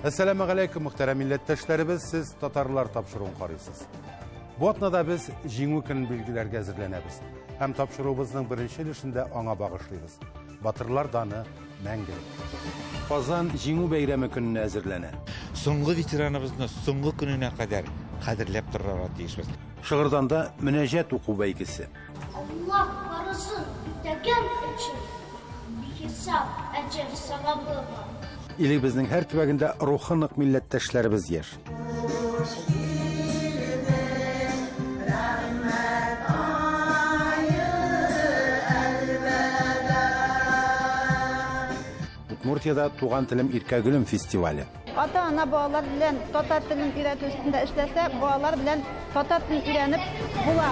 Әссәламегаләйкүм, мөхтәрәм милләттәшләребез, сез татарлар тапшыруын карыйсыз. Бу атнада без Җиңү көнен билгеләргә әзерләнәбез һәм тапшыруыбызның беренче өлешендә аңа багышлыйбыз. Батырлар даны мәңгелек. Казан Җиңү бәйрәме көненә әзерләнә. Соңгы ветераныбызны соңгы көненә кадәр кадерләп торырга тиешбез. Шыгырданда мөнәҗәт уку бәйгесе. Аллаһ фарызын үтәгән өчен бихисап әҗер-савабы бар. Илебезнең һәр төбәгендә рухы нык милләттәшләребез яши. Удмуртиядә Туган телем иркә гөлем фестивале. Ата-ана балалар белән татар телен өйрәтү өстендә эшләсә, балалар белән татар телен өйрәнеп була.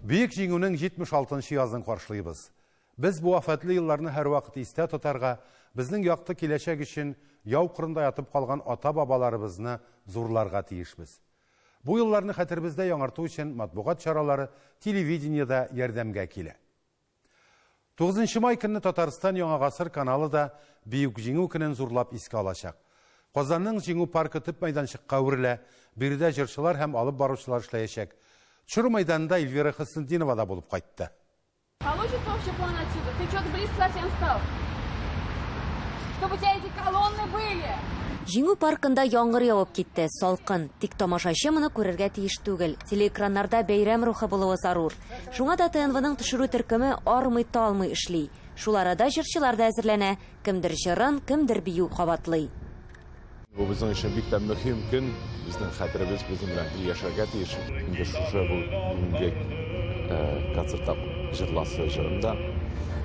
Бөек Җиңүнең 76 нчы язын каршылыйбыз. Без бу афәтле елларны һәрвакыт истә тотарга, безнең якты киләчәк өчен яу кырында ятып калган ата-бабаларыбызны зурларга тиешбез. Бу елларны хәтеребездә яңарту өчен матбугат чаралары, телевидение дә ярдәмгә килә. 9 май көнне Татарстан Яңа гасыр каналы да Бөек Җиңү көнен зурлап искә алачак. Казанның Җиңү паркы төп мәйданчыкка әверелә, биредә җырчылар һәм алып баручылар эшләячәк. Төшерү мәйданында Эльвира Хөснетдинова да булып кайтты. Получится вообще план отсюда? Ты что-то близко совсем стал. Чтобы у тебя эти колонны были. Җиңү паркында яңгыр явып китте, салкын. Тик тамашачы моны күрергә тиеш түгел. Телеэкраннарда бәйрәм рухы булуы зарур. Шуңа да ТНВның төшерү төркеме армый-талмый эшли. Шул арада җырчылар да әзерләнә, кемдер җырын, кемдер бию кабатлый. Бу безнең өчен бик тә мөһим көн. Безнең хәтеребез безнең белән гел яшәргә тиеш. Инде шушы бу бүгенге концертта җырласы җырым да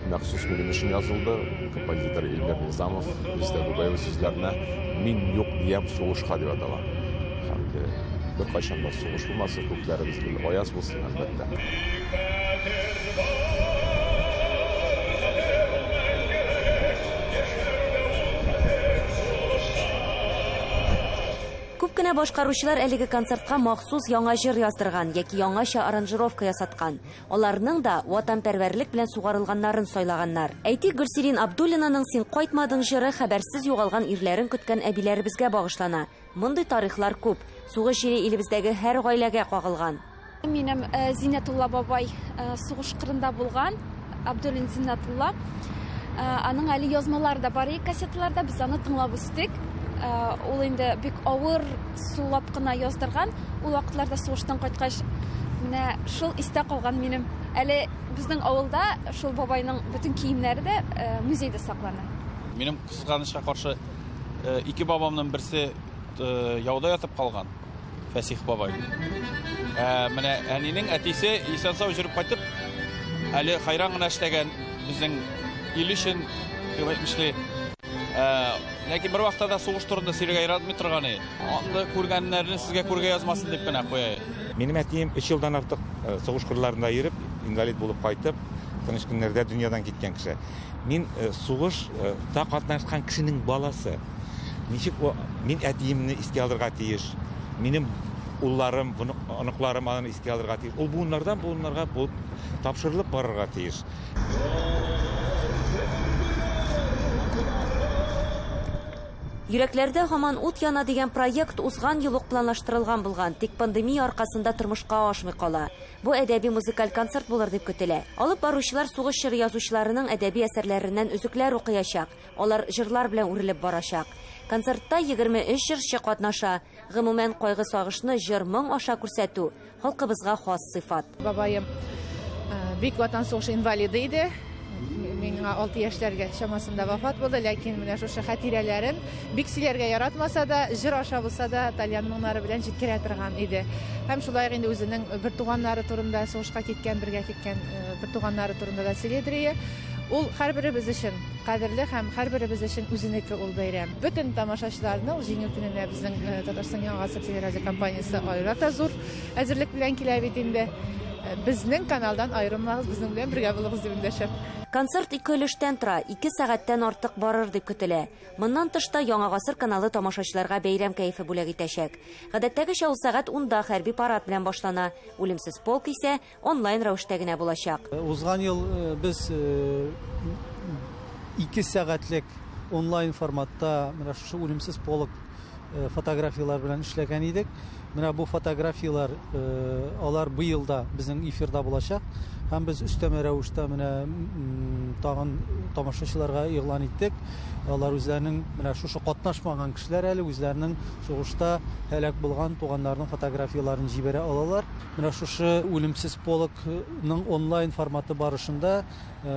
махсус минем өчен язылды. Композитор Илмир Низамов, Резеда Гобәева сүзләренә Мин юк диям сугышка дип атала. Һәм инде беркайчан да сугыш булмасын, күкләребез гел аяз булсын, әлбәттә. Күп кенә башкаручылар әлеге концертка махсус яңа җыр яздырган яки яңача аранжировка ясаткан. Аларның да ватанпәрвәрлек белән сугарылганнарын сайлаганнар. Әйтик, Гөлсирин Абдуллинаның Син кайтмадың җыры хәбәрсез югалган ирләрен көткән әбиләребезгә багышлана. Мондый тарихлар күп. Сугыш җиле илебездәге һәр гаиләгә кагылган. Минем Зиннәтулла бабай сугыш кырында булган, Абдуллин Зиннәтулла. Аның әле язмалары да бар иде кассеталарда, без аны тыңлап үстек. Ул инде бик авыр сулап кына яздырган. Ул вакытларда сугыштан кайткач, менә шул истә калган минем. Әле безнең авылда шул бабайның бөтен киемнәре дә музейда саклана. Минем кызганычка каршы ике бабамның берсе яуда ятып калган. Фәсих бабай. Ә, менә әнинең әтисе исән-сау жүреп кайтып, әле хайран гына эшләгән безнең ил өчен, дип әйтмешли. Ә, ләкин бер вакытта да сугыш турында сөйләргә яратмый торган иде. Анда күргәннәрне сезгә күргә язмасын дип кенә куя. Минем әтием өч елдан артык э, сугыш кырларында йөреп, инвалид булып кайтып, тыныч көннәрдә дөньядан киткән кеше. Мин э, сугышта катнашкан кешенең баласы. Ничек мин әтиемне искә алырга тиеш, минем улларым, оныкларым аны искә алырга тиеш. Ул буыннардан буыннарга булып тапшырылып барырга тиеш. Йөрәкләрдә һаман ут яна дигән проект узган ел ук планлаштырылган булган, тик пандемия аркасында тормышка ашмый кала. Бу әдәби-музыкаль концерт булыр дип көтелә. Алып баручылар сугыш чоры язучыларының әдәби әсәрләреннән өзекләр укыячак. Алар җырлар белән үрелеп барачак. Концертта 23 җырчы катнаша. Гомумән, кайгы-сагышны җыр-моң аша күрсәтү, халкыбызга хас сыйфат. Бабаем Бөек Ватан сугышы инвалиды иде. Миңа 6 яшьләргә чамасында вафат булды, ләкин менә шушы хатирәләрен бик сөйләргә яратмаса да, җыр аша булса да, тальян моңнары белән җиткерә торган иде. Һәм шулай ук инде үзенең бертуганнары турында, сугышка киткән, бергә киткән бертуганнары турында да сөйлидер ие. Ул һәрберебез өчен кадерле һәм һәрберебез өчен үзенеке ул бәйрәм. Бөтен тамашачыларны ул Җиңү көненә безнең Татарстан Яңа гасыр телерадиокомпаниясе аерата зур әзерлек белән килә бит инде. Безнең каналдан аерылмагыз, безнең белән бергә булыгыз дип эндәшәм. Концерт ике өлештән тора, ике сәгатьтән артык барыр дип көтелә. Моннан тыш та Яңа гасыр каналы тамашачыларга бәйрәм кәефе бүләк итәчәк. Гадәттәгечә ул сәгать унда хәрби парад белән башлана. Үлемсез полк исә онлайн рәвештә генә булачак. Узган ел без ике сәгатьлек онлайн форматта менә шушы Үлемсез полк фотографияләр белән эшләгән идек. Менә бу фотографияләр алар быел да безнең эфирда булачак. Һәм без өстәмә рәвештә менә тагын тамашачыларга игълан иттек. Алар үзләренең менә шушы катнашмаган кешеләр әле үзләренең сугышта һәлак булган туганнарының фотографияләрен җибәрә алалар. Менә шушы Үлемсез полкның онлайн форматы барышында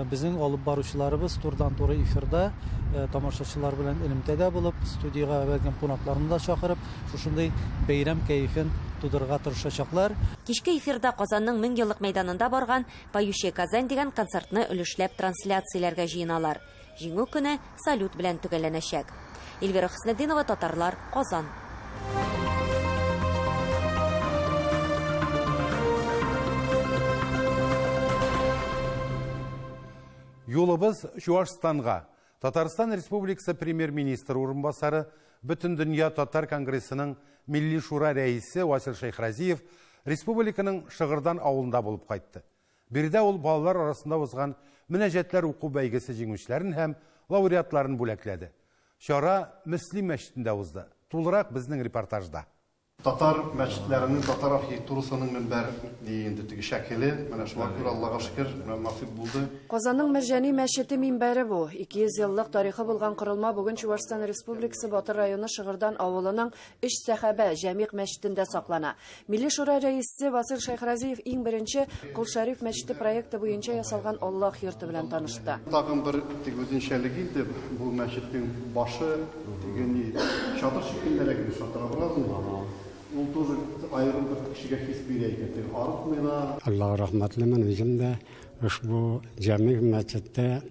безнең алып баручыларыбыз турыдан-туры эфирда тамашачылар белән элемтәдә булып, студиягә бәлкем кунакларны да чакырып, шушындый бәйрәм кәефен тудырырга тырышачаклар. Кичке эфирда Казанның Меңьеллык мәйданында барган Поющая Казань дигән концертны өлешләп трансляцияләргә җыеналар. Җиңү көне салют белән төгәлләнәчәк. Эльвира Хөснетдинова, Татарлар, Казан. Юлыбыз Чуашстанга. Татарстан Республикасы премьер-министры урынбасары, Бөтендөнья татар конгрессының Милли шура рәисе Васил Шәйхразиев республиканың Шыгырдан авылында булып кайтты. Биредә ул балалар арасында узган мөнәҗәтләр уку бәйгесе җиңүчеләрен һәм лауреатларын бүләкләде. Чара Мөслим мәчетендә узды. Тулырак безнең репортажда. Татар мәчетләренең, татар архитектурасының мөнбәр ди инде теге шәкеле. Менә шуңа күрә Аллага шөкер, менә насыйп булды. Казанның Мәрҗани мәчете минбәре бу. 200 еллык тарихы булган корылма бүген Чувашстан Республикасы Батыр районы Шыгырдан авылының Өч сәхабә Җәмигъ мәчетендә саклана. Милли шура рәисе Васил Шәйхразиев иң беренче Кол Шәриф мәчете проекты буенча ясалган Аллаһ йорты белән танышты. Тагын бер теге үзенчәлеге инде бу мәчетнең башы теге ни чатыр шикеллерәк инде, шатырообразный. Ул тоже аерым бер кешегә хис бирә икән, теге арытмый да. Аллага рәхмәтлемен, үзем дә ошбу Җәмигъ мәчеттә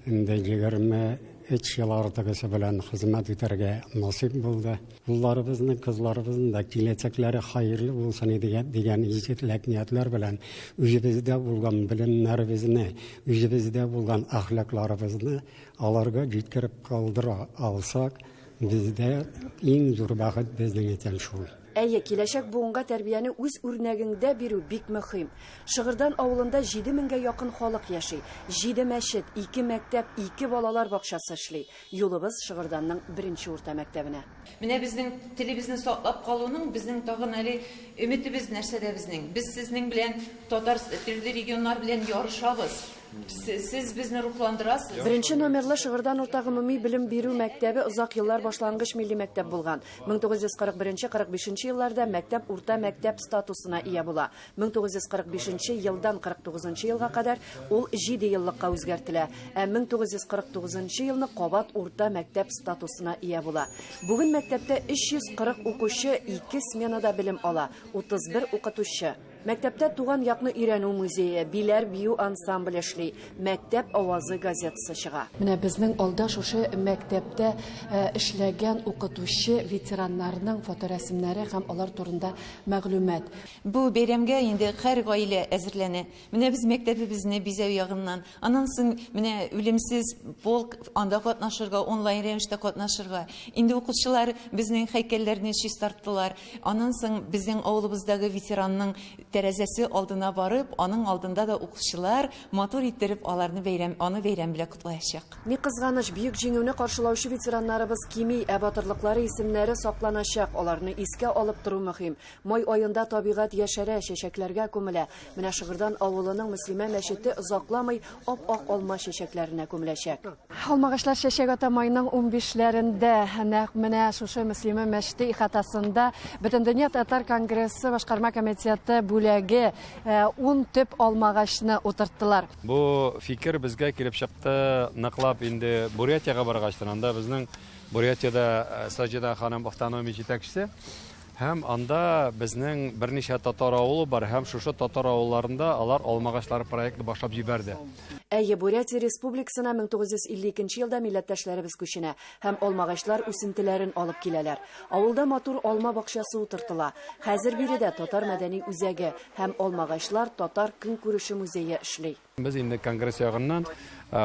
Инде 23 ел артыгысы белән хезмәт итәргә насыйп булды. Улларыбызның, кызларыбызның да киләчәкләре хәерле булсын иде дигән изге теләк-ниятләр белән үзебездә булган белемнәребезне, үзебездә булган әхлакларыбызны аларга җиткереп калдыра алсак, бездә иң зур бәхет безнең өчен шул. Әйе, киләчәк буынга тәрбияне үз үрнәгеңдә бирү бик мөһим. Шыгырдан авылында 7000гә якын халык яши. Җиде мәчет, ике мәктәп, ике балалар бакчасы эшли. Юлыбыз Шыгырданның беренче урта мәктәбенә. Менә безнең телебезне саклап калуның безнең тагын әле өметебез нәрсәдә безнең? Без сезнең белән татар телле регионнар белән ярышабыз. Сез безне рухландырасыз. Беренче номерлы Шыгырдан урта гомуми белем бирү мәктәбе озак еллар башлангыч милли мәктәп булган. 1941 45 елларда мәктәп урта мәктәп статусына ия була. 1945 елдан 49 елга кадәр ул 7 еллыкка үзгәртелә, ә 1949 елны кабат урта мәктәп статусына ия була. Бүген мәктәптә 340 укучы ике сменада белем ала, 31 укытучы. Мәктәптә туган якны өйрәнү музее, Биләр бию ансамбле эшли, Мәктәп авазы газетасы чыга. Менә безнең алда шушы мәктәптә эшләгән укытучы ветераннарның фоторәсемнәре һәм алар турында мәгълүмат. Бу бәйрәмгә инде һәр гаилә әзерләнә. Менә без мәктәбебезне бизәү ягыннан, аннан соң менә Үлемсез полк анда катнашырга, онлайн рәвештә катнашырга. Инде укучылар безнең һәйкәлләрне чистарттылар. Аннан соң безнең авылыбыздагы ветеранның тәрәзәсе алдына барып, аның алдында да укучылар матур иттереп аларны бәйрәм, аны бәйрәм белән котлаячак. Ни кызганыч, Бөек Җиңүне каршылаучы ветераннарыбыз кими, ә батырлыклары исемнәре сакланачак, аларны искә алып тору мөһим. Май аенда табигать яшәрә, чәчәкләргә күмелә. Менә Шыгырдан авылының Мөслимә мәчете озакламый ап-ак алма чәчәкләренә күмеләчәк. Алмагачлар чәчәк ата майның унбишләрендә. Нәкъ менә шушы Мөслимә мәчете ихатасында Бөтендөнья татар конгрессы башкарма комитеты бүләге ун төп алмагачны утырттылар. Бу фикер безгә килеп чыкты ныклап инде Бурятиягә баргачтын. Анда безнең Бурятиядә Саҗида ханым автономия җитәкчесе. Һәм анда безнең берничә татар авылы бар, һәм шушы татар авылларында алар алмагачлар проекты башлап җибәрде. Әйе, Бурятия Республикасына 1952 елда милләттәшләребез күченә һәм алмагачлар үсентеләрен алып киләләр. Авылда матур алма бакчасы утыртыла. Хәзер биредә татар мәдәни үзәге һәм Алмагачлар татар көнкүреше музее эшли. Без инде конгресс ягыннан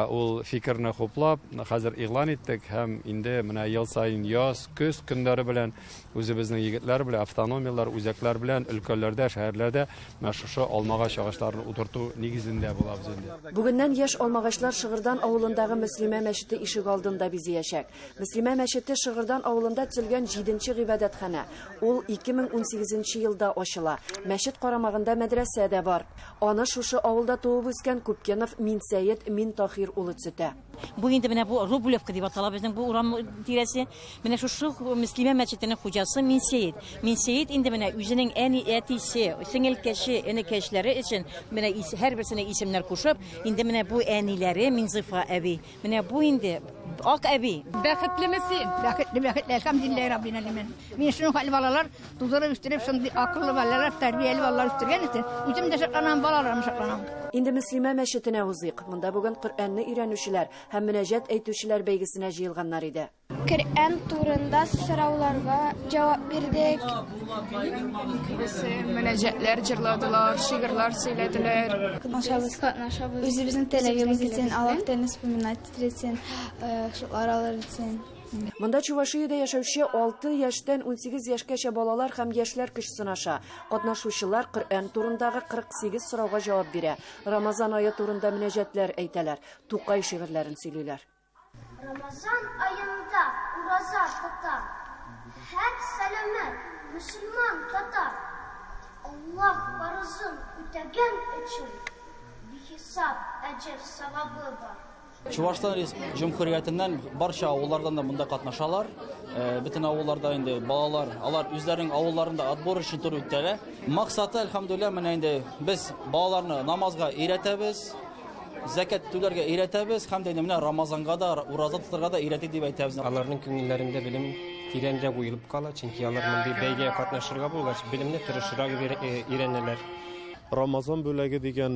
ул фикерне хуплап, хәзер игълан иттек һәм инде менә ел саен яз, көз көннәре белән үзебезнең егетләр белән, автономияләр, үзәкләр белән өлкәләрдә, шәһәрләрдә менә шушы алмагач агачларын утырту нигезендә булабыз инде. Бүгеннән яшь алмагачлар Шыгырдан авылындагы Мөслимә мәчете ишегалдын да бизиячәк. Мөслимә мәчете Шыгырдан авылында төзелгән җиденче гыйбадәтханә. Ул 2018 нче елда ачыла. Мәчет карамагында мәдрәсә дә бар. Аны шушы авылда туып үскән Күпкенов Минсәет Минтахир улы төзетә. Бу инде менә бу Рублевка дип атала безнең бу урам тирәсе. Менә шушы Мөслимә мәчетенең хуҗасы Минсәет. Минсәет инде менә үзенең әни, әтисе, сеңелкәше, энекәшләре өчен менә һәрберсенә исемнәр кушып, инде менә бу әниләре Минзифа әби. Менә бу инде Ак әби. Бәхетлеме син? Бәхетле, бәхетле, әлхәмдүлилләһи раббил галәмин. Мин шуның хәтле балалар тудырып үстереп, шундый акыллы балалар, тәрбияле балалар үстергән өчен үзем дә шатланам, балаларым шатланам. Инде Мөслимә мәчетенә узыйк. Монда бүген Коръәнне өйрәнүчеләр һәм мөнәҗәт әйтүчеләр бәйгесенә җыелганнар иде. Коръән турында сорауларга җавап бирдек. Күбесе мөнәҗәтләр җырладылар, шигырьләр сөйләделәр. Катнашабыз. Катнашабыз. Үзебезнең теләгебез өчен, Аллаһ телен вспоминать итер өчен, шуклар алыр өчен. Монда Чувашиядә яшәүче 6 яшьтән 18 яшькәчә балалар һәм яшьләр көч сынаша. Катнашучылар Коръән турындагы 48 сорауга җавап бирә, Рамазан ае турында мөнәҗәтләр әйтәләр, Тукай шигырьләрен сөйлиләр. Рамазан аенда ураза тота һәр сәламәт мөселман татар. Аллаһ фарызын үтәгән өчен бихисап әҗер-савабы бар. Чувашстан Җөмһүриятеннән барча авыллардан да монда катнашалар. Э, бөтен авылларда инде балалар, алар үзләренең авылларында отбор өчен тур үткәрә. Максаты, әлхәмдүлилләһ, менә инде без балаларны намазга өйрәтәбез, зәкят түләргә өйрәтәбез һәм дә инде менә Рамазанга да, ураза тотарга да өйрәтик дип әйтәбез. Аларның күңелләрендә белем тирәнрәк уелып кала, чөнки алар мондый бәйгегә катнашырга булгач, белемне тырышрак э, өйрәнәләр. Рамазан бүләге дигән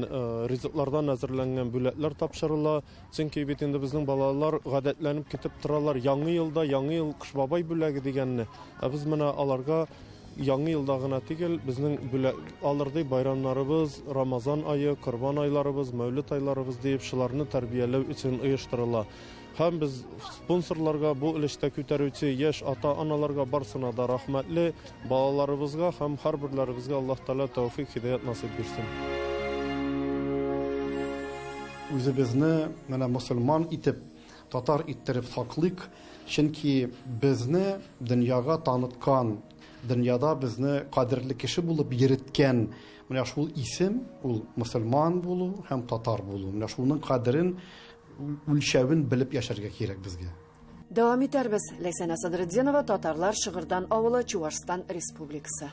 ризыклардан әзерләнгән бүләкләр тапшырыла. Чөнки бит инде безнең балалар гадәтләнеп көтеп торалар Яңы елда, Яңы ел Кыш бабай бүләге дигәнне. Ә без менә аларга Яңы елда гына түгел, безнең бүләк алырдай байрамнарыбыз, Рамазан ае, Корбан айларыбыз, Мәүлет айларыбыз диеп, шуларны тәрбияләү өчен оештырыла. Һәм без спонсорларга, бу өлештә күтәрүче яшь ата-аналарга барсына да рәхмәтле. Балаларыбызга һәм һәрберләребезгә Аллаһ Тәгалә тәүфыйк, һидаять насыйп бирсен. Үзебезне менә мосылман итеп, татар иттереп саклыйк, чөнки безне дөньяга таныткан, дөньяда безне кадерле кеше булып йөреткән менә шул исем, ул мосылман булу һәм татар булу. Менә шуның кадерен үлчәвен белеп яшәргә кирәк безгә. Дәвам итәрбез. Ләйсәнә Садретдинова, Татарлар Шыгырдан авылы, Чувашстан Республикасы.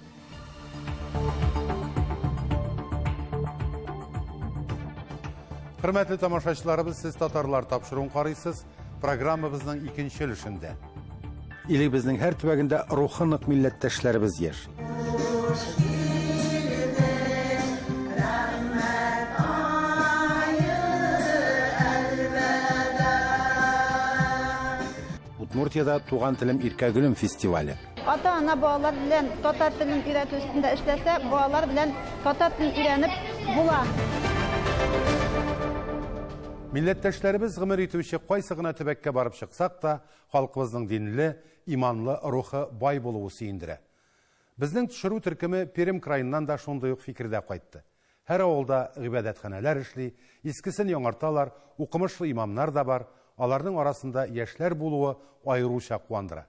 Хөрмәтле тамашачыларыбыз, сез Татарлар тапшыруын карыйсыз. Программабызның икенче өлешендә. Илебезнең һәр төбәгендә рухы нык милләттәшләребез яши. Удмуртиядә Туган телем иркә гөлем фестивале. Ата-ана балалар белән татар телен өйрәтү өстендә эшләсә, балалар белән татар телен өйрәнеп була. Милләттәшләребез гомер итүче кайсы гына төбәккә барып чыксак та, Халкыбызның динле, иманлы, рухы бай булуы сөендерә. Безнең төшерү төркеме Пермь краеннан да шундый ук фикердә кайтты. Һәр авылда гыйбадәтханәләр эшли, искесен яңарталар, укымышлы имамнар да бар, аларның арасында яшьләр булуы аеруча куандыра.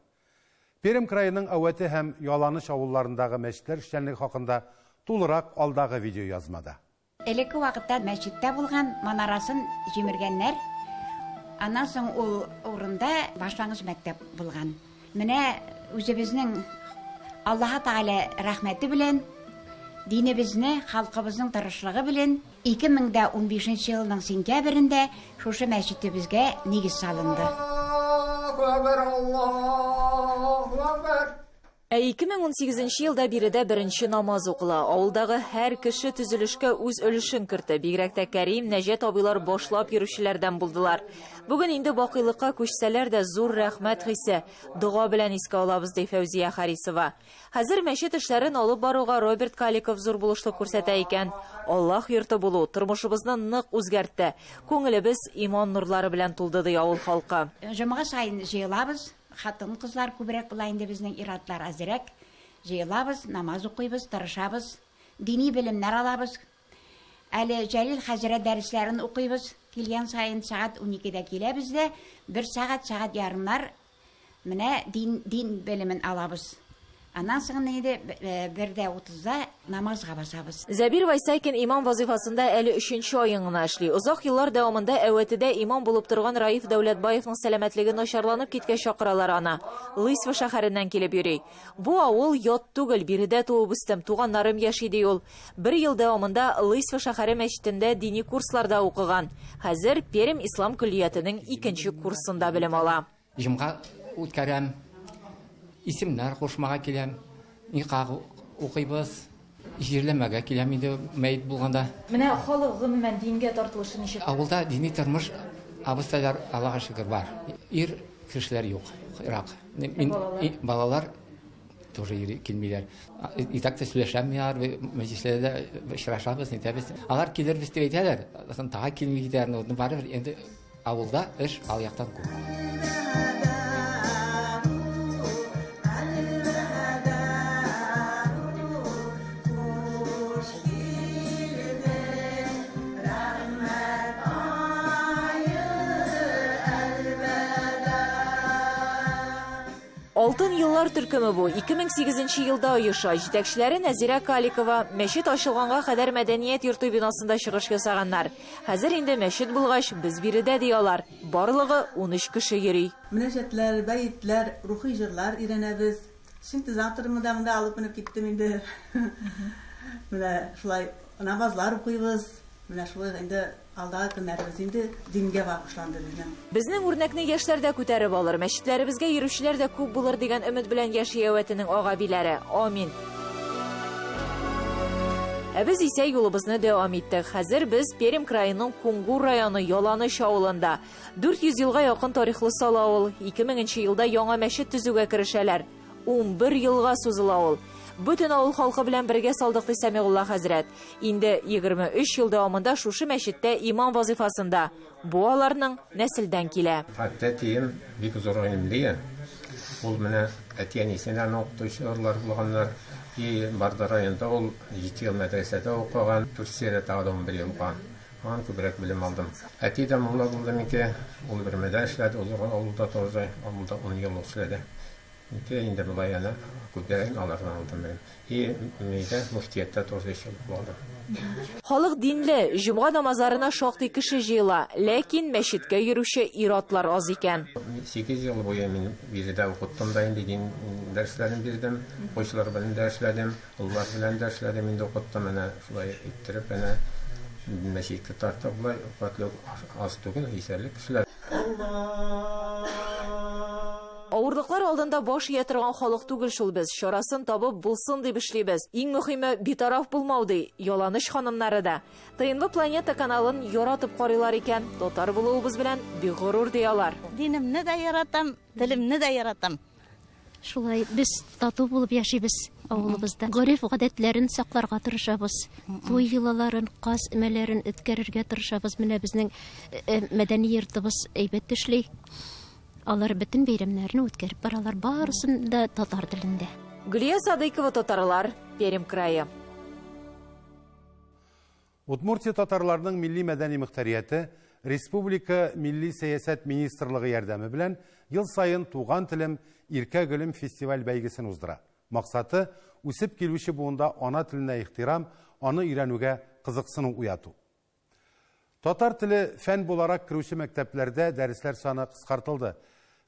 Пермь краеның Әвәте һәм Яланыч авылларындагы мәчетләр эшчәнлеге хакында тулырак алдагы видеоязмада. Элекке вакытта мәчеттә булган манарасын җимергәннәр. Аннан соң ул урында башлангыч мәктәп булган. Менә үзебезнең Аллаһы Тәгалә рәхмәте белән, динебезне, халкыбызның тырышлыгы белән 2015 елның сентябрендә шушы мәчетебезгә нигез салынды. Аллаһу әкбәр, Аллаһу әкбәр. Ә 2018 нче елда биредә беренче намаз укыла. Авылдагы һәр кеше төзелешкә үз өлешен кертә. Бигрәк тә Кәрим, Нәҗәт абыйлар башлап йөрүчеләрдән булдылар. Бүген инде бакыйлыкка күчсәләр дә, зур рәхмәт хисе, дога белән искә алабыз, ди Фәүзия Харисова. Хәзер мәчет эшләрен алып баруга Роберт Каликов зур булышлык күрсәтә икән. Аллаһ йорты булу тормышыбызны нык үзгәртте. Күңелебез иман нурлары белән тулды, ди авыл халкы. Җомга саен җыелабыз. Хатын-кызлар күбрәк була инде безнең, ир-атлар әзрәк. Җыелабыз, намаз укыйбыз, тырышабыз. Дини белемнәр алабыз. Әле Җәлил хәзрәт дәресләрен укыйбыз. Килгән саен сәгать уникедә киләбез дә, бер сәгать, сәгать ярымнар менә дин, дин белемен алабыз. Аннан соң инде бер дә утызда намазга басабыз. Зәбир Вайсайкин имам вазыйфасында әле өченче аен гына эшли. Озак еллар дәвамында Әвәтедә имам булып торган Раиф Дәүләтбаевның сәламәтлеге начарланып киткәч чакыралар аны. Лысьва шәһәреннән килеп йөри. Бу авыл ят түгел, биредә туып үстем, туганнарым яши, ди ул. Бер ел дәвамында Лысьва шәһәре мәчетендә дини курсларда укыган. Хәзер Пермь ислам көллиятенең икенче курсында белем ала. Җомга үткәрәм, исемнәр кушмага киләм, никах укыйбыз, җирләмәгә киләм инде мәет булганда. Менә халык гомумән дингә тартылышы ничек? Авылда дини тормыш абыстайлар, Аллага шөкер, бар. Ир кешеләр юк, ерак. Мин, балалар тоже йөри, килмиләр. И так та сөйләшәм мин алар, мәҗлесләрдә очрашабыз, нитәбез. Алар килербез дип әйтәләр, соң тагы килми китәләр, но барыбер инде авылда эш ал яктан күп. Алтын еллар төркеме бу. 2008 елда оеша. Җитәкчеләре Нәзирә Каликова. Мәчет ачылганга кадәр мәдәният йорты бинасында чыгыш ясаганнар. Хәзер инде мәчет булгач, без биредә, ди алар. Барлыгы 13 кеше йөри. Мөнәҗәтләр, бәетләр, рухи җырлар өйрәнәбез. Синтезаторымны да монда алып менеп киттем инде. Менә шулай намазлар укыйбыз. Менә шулай инде алдагы көннәребез инде дингә багышланды безнең. Безнең үрнәкне яшьләр дә күтәреп алыр, мәчетләребезгә йөрүчеләр дә күп булыр дигән өмет белән яши Әвәтенең ага-биләре. Амин. Ә без исә юлыбызны дәвам иттек. Хәзер без Пермь краеның Кунгур районы Яланыч авылында. 400 елга якын тарихлы сала ул. 2000 нче елда яңа мәчет төзүгә керешәләр. 11 елга сузыла ул. Бөтен авыл халкы белән бергә салдык, ди Сәмигулла хәзрәт. Инде 23 ел дәвамында шушы мәчеттә имам вазыйфасында. Бу аларның нәселдән килә. Әтием бик зур гыйлемле. Ул менә әти-әнисеннән укытучылар булганнар. И Барда районында ул 7 ел мәдрәсәдә укыган, Төркиядә тагы да 11 ел укыган. Аннан күбрәк белем алдым. Әти дә мулла булды минеке. Ул Бөрмәдә эшләде, ул авылда торды, авылда 10 ел эшләде. Инде инде болай әнә күбрәген алардан алдым белем. И нидә мөфтияттә тоже өч ел укып алдым. Халык динле, җомга намазларына шактый кеше җыела. Ләкин мәчеткә йөрүче ир-атлар аз икән. 8 ел буе мин биредә укыттым да инде, дин дәресләрен бирдем, укучылар белән дә эшләдем, олылар белән дә эшләдем инде укыттым, әнә шулай иттереп әнә мәчеткә тарттык болай, хәтле аз түгел, җитәрлек кешеләр. Авырлыклар алдында баш ия торган халык түгел шул без. Чарасын табып, булсын дип эшлибез. Иң мөхиме, битараф булмау, ди Яланыч ханымнары да. ТНВ Планета каналын яратып карыйлар икән. Татар булуыбыз белән бик горур, ди алар. Динемне дә яратам, телемне дә яратам. Шулай без тату булып яшибез авылыбызда. Гореф-гадәтләрен сакларга тырышабыз. Туй йолаларын, каз өмәләрен үткәрергә тырышабыз. Менә безнең э, э, мәдәни йортыбыз әйбәт эшли. Алар бөтен бәйрәмнәрне үткәреп баралар, барысын да татар телендә. Гөлия Садыйкова, татарлар, Пермь крае. Удмуртия татарларының милли-мәдәни мөхтәрияте республика Милли сәясәт министрлыгы ярдәме белән ел саен Туган телем, иркә гөлем фестиваль бәйгесен уздыра. Максаты, үсеп килүче буында ана теленә ихтирам, аны өйрәнүгә кызыксыну уяту. Татар теле фән буларак керүче мәктәпләрдә дәресләр саны кыскартылды.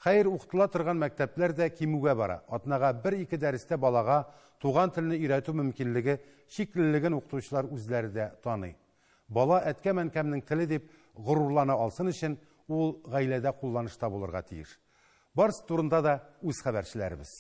Хәер, укытыла торган мәктәпләр дә кимүгә бара. Атнага бер-ике дәрестә балага туган телне өйрәтү мөмкинлеге чиклелеген укытучылар үзләре дә таный. Бала әткәм-әнкәмнең теле дип горурлана алсын өчен, ул гаиләдә кулланышта булырга тиеш. Барысы турында да үз хәбәрчеләребез.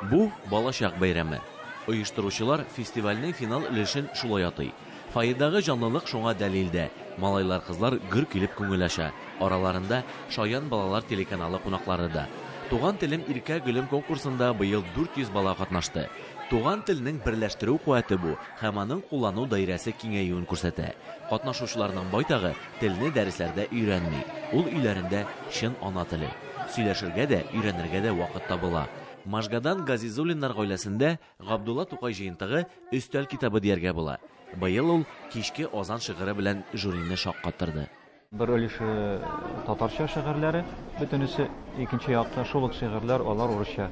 Бу, балачак бәйрәме. Оештыручылар фестивальнең финал өлешен шулай атый. Фойедагы җанлылык шуңа дәлил дә. Малайлар-кызлар гөр килеп күңел ача. Араларында Шаян балалар телеканалы кунаклары да. Туган телем иркә гөлем конкурсында быел 400 бала катнашты. Туган телнең берләштерү куәте бу һәм аның куллану даирәсе киңәюен күрсәтә. Катнашучыларның байтагы телне дәресләрдә өйрәнми. Ул өйләрендә чын ана теле. Сөйләшергә дә, өйрәнергә дә вакыт табыла. Можгадан Газизуллиннар гаиләсендә Габдулла Тукай җыентыгы өстәл китабы дияргә була. Быел ул Кичке азан шигыре белән жюрины шаккатырды. Бер өлеше татарча шигырьләре, бөтенесе, икенче якта шул ук шигырьләр, алар урысча.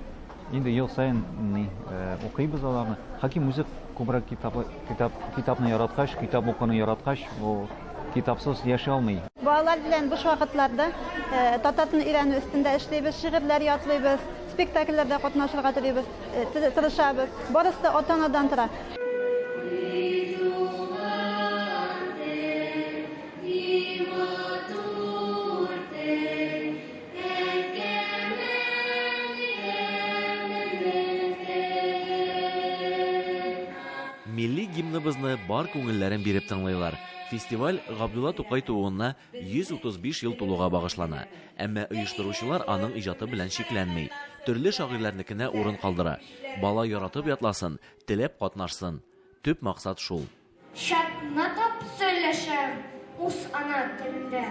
Инде ел саен ни, укыйбыз аларны. Хаким үзе күбрәк китап, китап, китапны яраткач, китап укуны яраткач, ул китапсыз яши алмый. Балалар белән буш вакытларда татар телен өйрәнү өстендә эшлибез, шигырьләр ятлыйбыз, спектакльләрдә катнашырга телибез, тырышабыз. Барысы да ата-анадан тора. Милли гимныбызны бар күңелләрен биреп тыңлыйлар. Фестиваль Габдулла Тукай тууына 135 ел тулуга багышлана. Әмма оештыручылар аның иҗаты белән чикләнми. Төрле шагыйрьләрнекенә урын калдыра. Бала яратып ятласын, теләп катнашсын. Төп максат шул. Чатнатып сөйләшәм үз ана телемдә.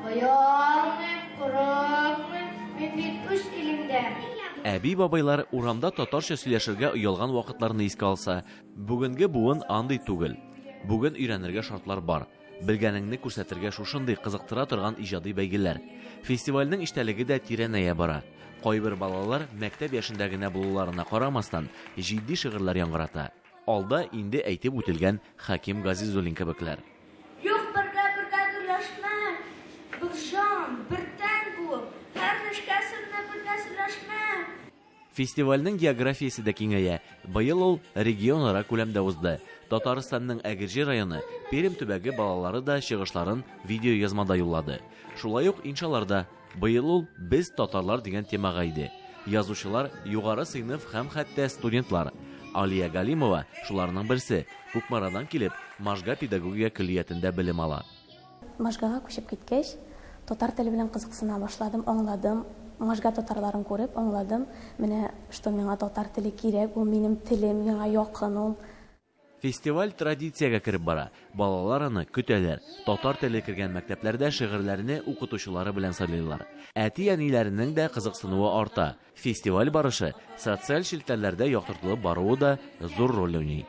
Оялмыйм, курыкмыйм, мин бит үз илемдә. Әби-бабайлар урамда татарча сөйләшергә оялган вакытларны искә алса, бүгенге буын андый түгел. Бүген өйрәнергә шартлар бар. Белгәнеңне күрсәтергә шушындый кызыктыра торган иҗади бәйгеләр. Фестивальнең эчтәлеге дә тирәнәя бара. Кайбер балалар мәктәп яшендә генә булуларына карамастан, җитди шигырьләр яңгырата. Алда инде әйтеп үтелгән Хәким Газизуллин кебекләр. Юк, бергә-бергә гөрләшмә, бер җан, бер тән булып, һәр нечкә серне бергә сөйләшмә. Фестивальнең географиясе дә киңәя. Быел ул регионара күләмдә узды. Татарстанның Әгерҗе районы, Пермь төбәге балалары да чыгышларын видеоязмада юллады. Шулай ук иншалар да. Быел ул Без татарлар дигән темага иде. Язучылар, югары сыйныф һәм хәтта студентлар. Алия Галимова шуларның берсе, Кукмарадан килеп, Можга педагогия көллиятендә белем ала. Можгага күчеп киткәч, татар теле белән кызыксына башладым, аңладым, Можга татарларын күреп, аңладым, менә что миңа татар теле кирәк, ул минем телем, миңа якын ул. Фестиваль традициягә кереп бара. Балалар аны көтәләр. Татар теле кергән мәктәпләрдә шигырьләрне укытучылары белән сайлыйлар. Әти-әниләренең дә кызыксынуы арта. Фестиваль барышы социаль челтәрләрдә яктыртылып баруы да зур роль уйный.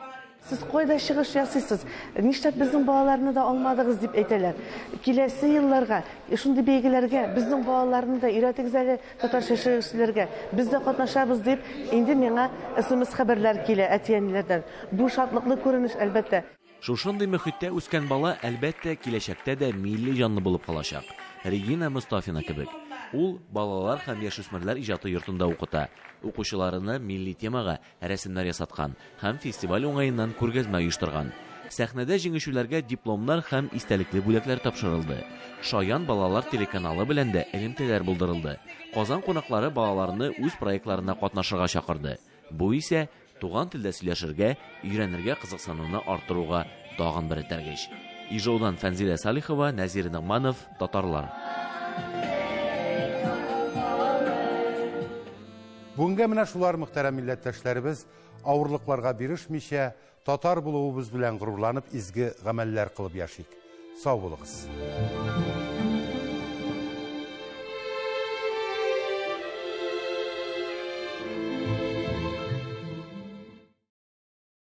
Сез кайда чыгыш ясыйсыз? Нишләп безнең балаларны да алмадыгыз, дип әйтәләр. Киләсе елларга шундый бәйгеләргә безнең балаларны да өйрәтегез әле татарча шигырь сөйләргә. Без дә катнашабыз, дип, инде миңа смс хәбәрләр килә әти-әниләрдән. Бу шатлыклы күренеш, әлбәттә. Шушындый мөхиттә үскән бала, әлбәттә, киләчәктә дә милли җанлы булып калачак. Регина Мостафина кебек. Ул балалар һәм яшүсмерләр иҗаты йортында укыта. Укучыларына милли темага рәсемнәр ясаткан һәм фестиваль уңаеннан күргәзмә оештырган. Сәхнәдә җиңүчеләргә дипломнар һәм истәлекле бүләкләр тапшырылды. Шаян балалар телеканалы белән дә элемтәләр булдырылды. Казан кунаклары балаларны үз проектларына катнашырга чакырды. Бу исә туган телдә сөйләшергә, өйрәнергә кызыксынуны арттыруга тагын бер этәргеч. Ижаудан Фәнзилә Салихова, Нәзир Ногманов, Татарлар. Бүгенгә менә шулар, мөхтәрәм милләттәшләребез, авырлыкларга бирешмичә, татар булуыбыз белән горурланып изге гамәлләр кылып яшик. Сау булыгыз.